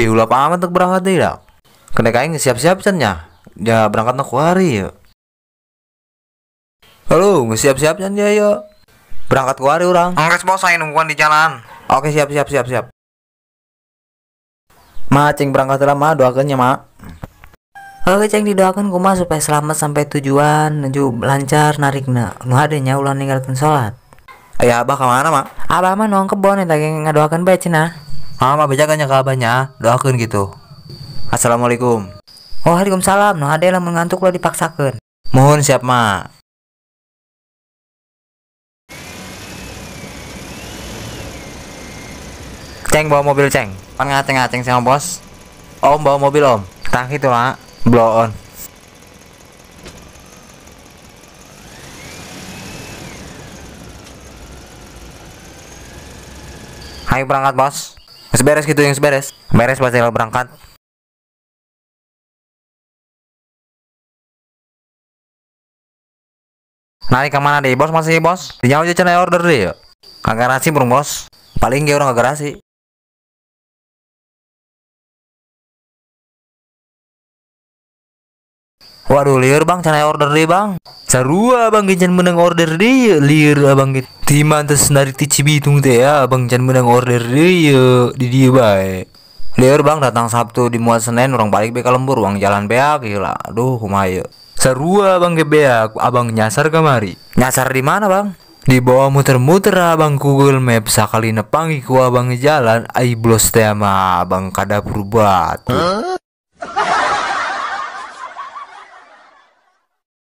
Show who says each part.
Speaker 1: Ulah amat untuk berangkat deh dah. Kena kain siap-siap cennya. Ya berangkat nak kuari ya. Halo, siap-siap can ya yo. Berangkat kuari orang.
Speaker 2: Enggeus bos, saya nungguan di jalan.
Speaker 1: Oke, siap siap siap siap. Ma, cing berangkat lah ma, doakeun nya ma.
Speaker 3: Oke, ceng didoakan kumaha supaya selamat sampai tujuan, nuju lancar narikna. Nu hade nya ulah ninggalkeun salat.
Speaker 1: Aya abah ka mana ma?
Speaker 3: Abah mah nuang kebon eta ge ngadoakeun bae cenah.
Speaker 1: Ah, ma bejakan nya ka abahnya, doakeun gitu. Assalamualaikum.
Speaker 3: Oh, waalaikumsalam. Nu hade lamun ngantuk ulah dipaksakeun.
Speaker 1: Mohon siap ma. Ceng bawa mobil ceng.
Speaker 2: Pan ngaceng-ngaceng sama bos.
Speaker 1: Om bawa mobil om. Tah kitu lah. Blow on. Ayo berangkat bos. Geus beres gitu yang beres. Beres pasti lo berangkat. Naik ke mana deh bos masih bos? Di jauh aja cenah order deh ya. Ke garasi burung bos. Paling ge orang ke garasi. Waduh lieur bang, cenah order deh bang. Sarua bang ge can meunang order deh, lieur abang ge. Di mantes narik ti Cibitung teh ya, abang can meunang order deh ye, di dieu bae. Lieur bang datang Sabtu di muat Senin urang balik be ka lembur, uang jalan beak gila. Aduh kumaha ieu. Sarua bang ge beak, abang nyasar kamari. Nyasar di mana bang? Di bawah muter-muter abang Google Maps sakalina panggih ku abang jalan ai blos teh mah abang kada batu.